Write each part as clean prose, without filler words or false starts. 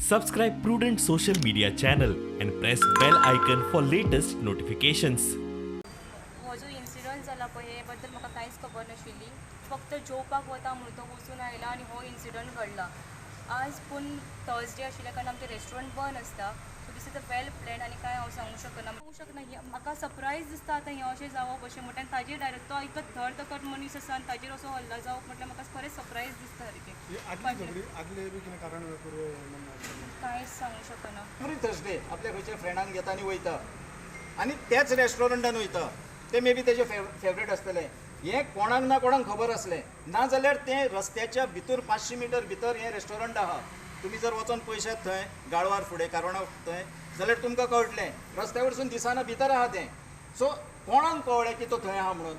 Subscribe Prudent social media channel and press bell icon for latest notifications. हो जो incident जाला पळय हे बद्दल म्हाका कांयच खबर नाशिल्ली. फक्त जेवपाक वता म्हणून तो वचून आयला आनी हो इन्सिडंट घडला. आज पूण थर्सडे आशिल्ल्या कारणान आमचें रेस्टॉरंट बंद आसता. So this is a well plan आनी कांय हांव सांगूंक शकना, सांगूंक शकना. हें म्हाका सरप्रायज दिसता आतां हें अशें जावप अशें म्हणटा. आनी ताजेर डायरेक्ट तो इतलो धडधकट मनीस आसा आनी ताजेर असो हल्ला जावप म्हटल्यार म्हाका खरेंच सरप्रायज दिसता सारकें. कांयच सांगूंक शकना. एवरी थर्सडे आपल्या खंयच्या फ्रेंडांक घेता आनी वयता आनी त्याच रेस्टॉरंटान वयता. ते मे बी तेजे फेवरेट आसतले. हें कोणाक ना कोणाक खबर आसलें ना जाल्यार तें रस्त्याच्या भितर 500 मिटर भितर हें रेस्टॉरंट आहा. तुमी जर वचोन पळयशात थंय गाळवार फुडें कारवणा थंय जाल्यार तुमकां कळटलें रस्त्या वरसून दिसना भितर आहा तें. सो कोणाक कळ्ळें की तो थंय आहा म्हणून?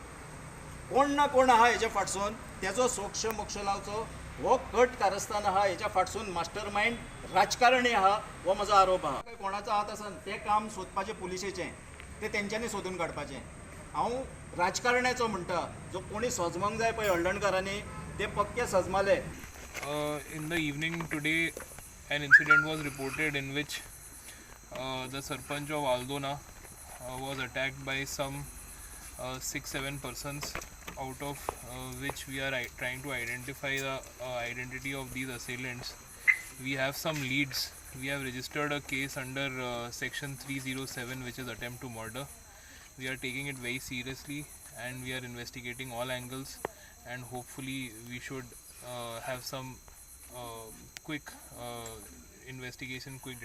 कोण ना कोण आहा हेच्या फाटसून, तेजो सोक्ष मोक्ष लावचो. हो कट कारस्थान आहा, हेच्या फाटसून मास्टर मायंड राजकारणी आहा हो म्हजो आरोप आहा. कोणाचो हात आसा तें काम सोदपाचें पुलिशेचें, तें तेंच्यांनी सोदून काडपाचें. हांव राजकारण्याचो म्हणटा, जो कोणी सजमोंक जाय पळय हळदणकारांनी ते पक्के सजमाले. In the evening today, an incident was reported in which the Sarpanch of Aldona was attacked by some 6-7 persons, out of which we are trying to identify the identity of these assailants. We have some leads. We have registered a case under section 307, which is attempt to murder. We are taking it very seriously and we are investigating all angles, and hopefully we should have some quick investigation, quick